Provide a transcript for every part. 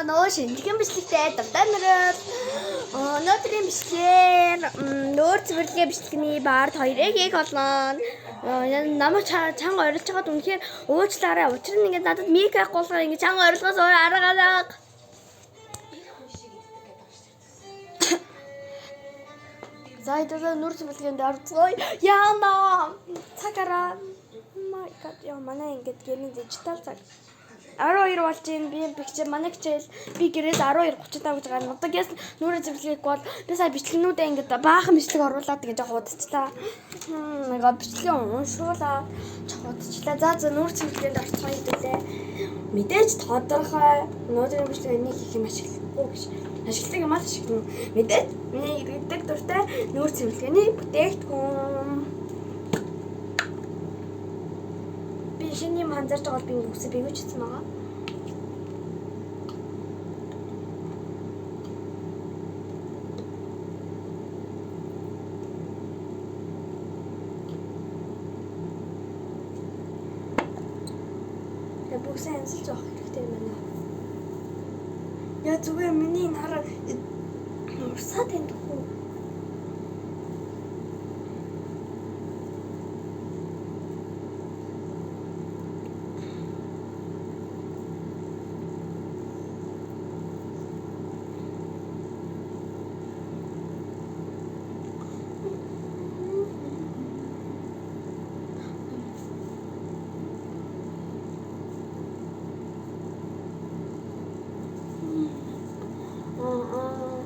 Сайцгаана уу шинжлэхэн бичлэгтэй давтаа мөрөөл. Өнөөдрийн бичлэгээр нөөр цэвэрлэгээ бичлэгний бард хоёрыг хийх болно. Намайг чанга орилж байгаад үнэхээр уучлаарай. Учир нь ингээд надад мик байхгүй болохоор ингээд чанга орилгоос өөр арга алга. За хэдүүлээ нүүр цэвэрлэгээнд орцгоё. Яана. Цагаараа. My god, яа манай ингээд гэрийн дижитал цаг. 12 болж байна. Би бигчээ манай хичээл би гэрээс 12:35 гэж гарна. Одоо гэс нүрэ цэвэрлэгээгүй бол би сая бичлэгнүүдээ ингээд баахан бичлэг оруулаад гэж жоох удацлаа. Нэга бичлэгээ уншуулаад жоох удацлаа. За за нүрэ цэвэрлэгээнд орцгоё хэдүүлээ. Мэдээж тодорхой өнөөдрийн бичлэг энийг хийх юм ашиглахгүй гэж. Ашигладаг юм аа ашиглана. Мэдээж миний иргэдэг дуртай нүүр цэвэрлэгээний бүтээгдэхүүн. Би шинэ юм анзаарч байгаа бол би ингэ үсээ бэгүүч хийсэн байгаа. Тэгээ бүсээ янзалж авах хэрэгтэй юм байна. Яа зүгээр миний энэ хараа урсаа танд хүү. Аа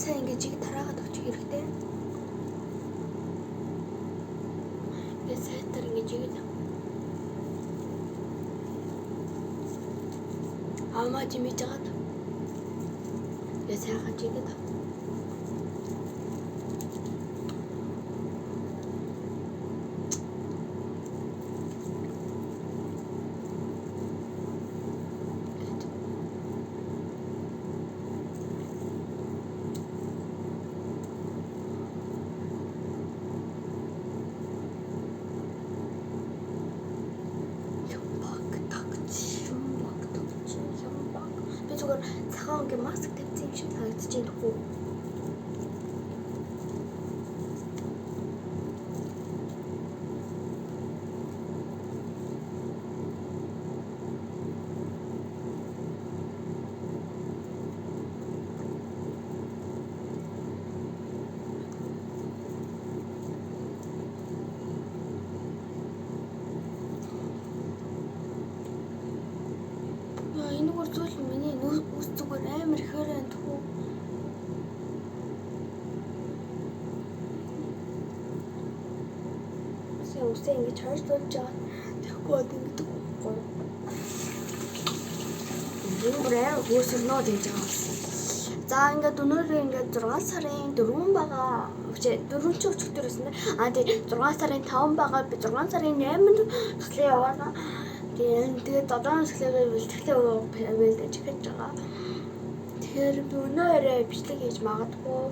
сайн ингэ чиг тараагаад өгчих хэрэгтэй. Ингээ сайтар ингэ чигэд. Амаа жимэж хагаад. Ингээ сайхан чигэд. Хямбаг тагч, хямбаг тагч, хямбаг. Би зүгээр цагаан өнгийн маск тавьсан юм шиг санагдаж байна хүү. Яа энэгээр зүйл миний үс зүгээр амар ихээр байна тхүү. Үсээ үсээ ингэж хойшлуулж байгаа. Тэгэхгүй бол ингэдэг байхгүй. Энэ бүр амар хөөсөрнөө гэж байгаа болсон. За ингээд өнөөдөр ингээд 6 сарын 4 байгаа. 4 ч өчигдөр байсан дээ. Аа тий 6 сарын 5 байгаа. Би 6 сарын 8-нд туслан яваана. Тэгээд 7 өсгөлөө бэлтгэлээ бэлдэж эхэлж байгаа. Тэгэхээр би өнөө орой бичлэг хийж магадгүй.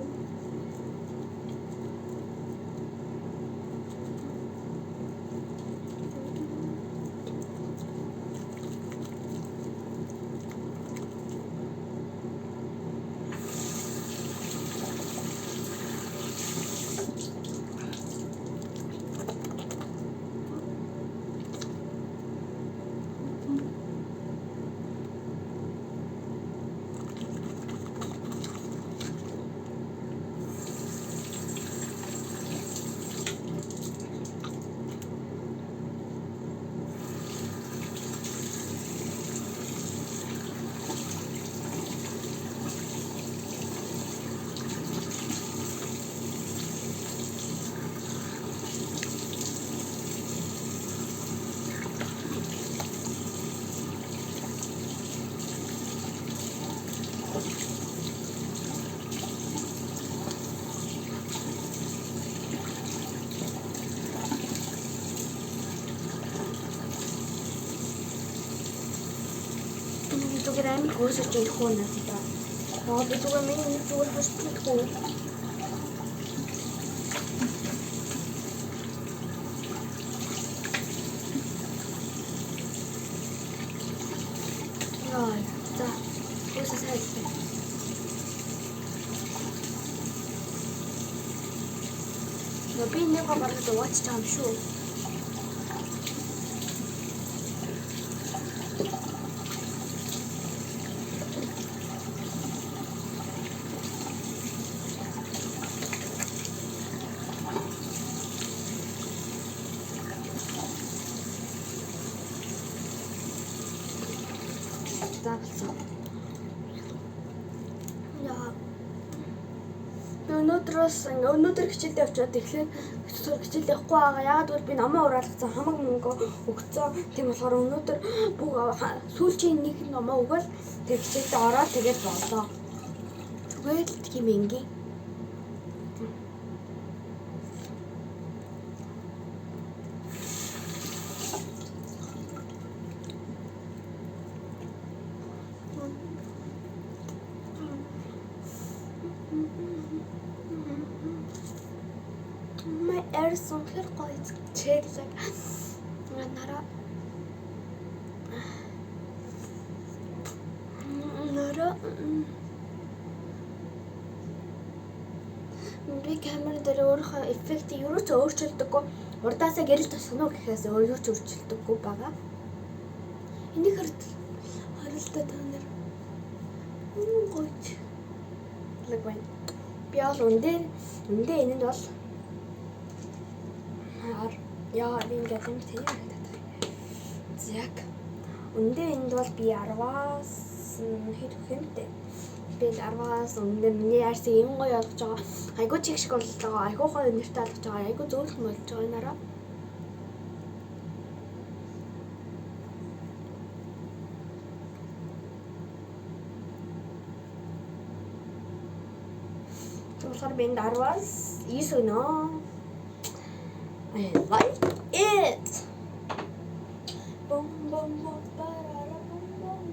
Зүгээр амар хөөсөж идэх үү надад. Аа би зүгээр миний нэг зүгээр хөөсөж идэх үү. Яа, за. Уусаа сайн хэлсэн. Би нэг бараг угаачиж байгаа юм шүү. За болсон. Яа. Би өнөөдөр хичээлдээ очиод тэгэхээр хичээл явахгүй байгаа. Яагаад гэвэл би номоо ураалгацсан, хамаг мөнгө өгцөн. Тийм болохоор өнөөдөр бүх сүүлчийн нэг номоо өгөөл тэг хичээлдээ ороод тэгээд боллоо. Зүгээр л тийм энгийн. My арьс үнэхээр гоё чиглэг. Нараа нараа би камер дээр өөрийнхөө эффектийг юу ч өөрчилдөггүй. Урдаасаа гэрэл тосгоно гэхээс өөр юу ч өөрчилдөггүй байгаа. Энийг харалтаа та нар гоё лаг байна. Би бол үндэ энэнд бол яа би ингээд юм тийм харагдаад байна. Яг үндэ энд бол би 10-аас хэд өгөх юм бэ? Би 10-аас үндэ миний арьсыг юм гоё болгож байгаа. Айгуу чиг шиг болж байгаа. Айгуу гоё нэртэй болгож байгаа. Айгуу зөөлхөн болж байгаа нараа. Тэгэхээр би энд 10-аас 9 өгнө. I like it. Boom boom boom barara boom boom.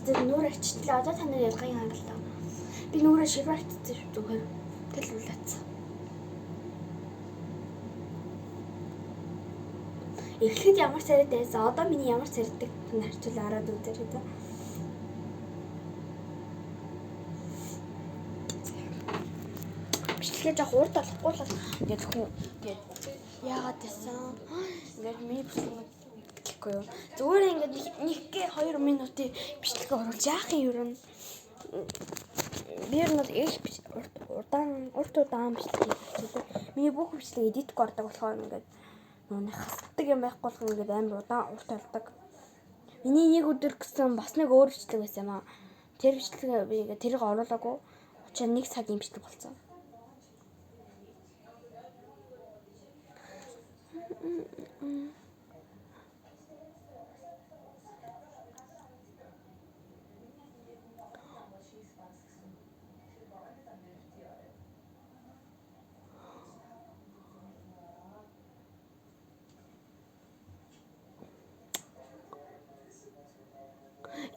Тэр нүүр арчтлаа. Одоо та нар ялгааг харгалаа. Би нүрээ шивэр арчсан шүү зүгээр. Тэлвэлээсэн. Эхлэхэд ямар царайтай байсан, одоо миний ямар царайтай та харчвал араад үзээрэй та. Бичлэгээ жоох урт болохгүй л ингээд хүн ингээд яагаад гэсэн ингээд миний бичлэг гэхгүй юу. Зүгээр ингээд 1-2 минутын бичлэгээ оруулж яах юм ер нь. Би ер нь бол их урт удаан бичлэг хийдэг. Миний бүх бичлэг эдитгүй ордог болохоор ингээд нүг хасдаг юм байхгүй болохоор ингээд амар удаан урт болдог. Миний нэг өдөр гэсэн бас нэг өөр бичлэг байсан юм аа. Тэр бичлэгээ би ингээд тэрийг оруулаагүй. Учир нь 1 цагийн бичлэг болсон.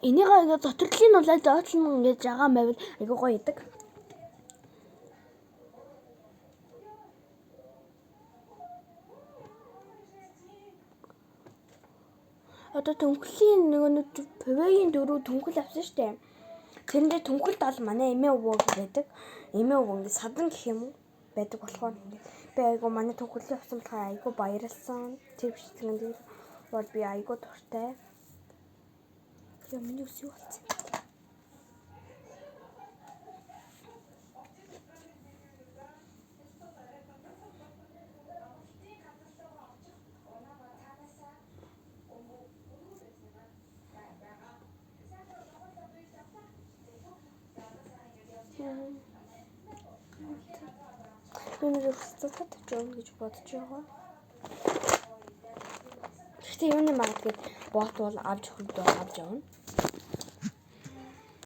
Энийг ингээд дотрлын улаал зоотлон ингээд жагаан байвал айгүй гоё идэг. Одоо түнхлийн нөгөө нэг пвэгийн дөрөв түнхэл авсан шүү дээ. Тэрэн дээр түнхэлд бол манай эмээ өвөө байдаг. Эмээ өвөө ингээд садан гэх юм уу байдаг болохоор ингээд би айгүй манай түнхлийн авсан болохоор айгүй баярлсан. Тэр бичлэгэн дээр бол би айгүй дуртай. Яа миний ус юу болсон юм бэ? Би нэр өсөлтөө тавьж явна гэж бодож байгаа. Гэхдээ юуны магадгүй бот бол авч өгдөө авч явна.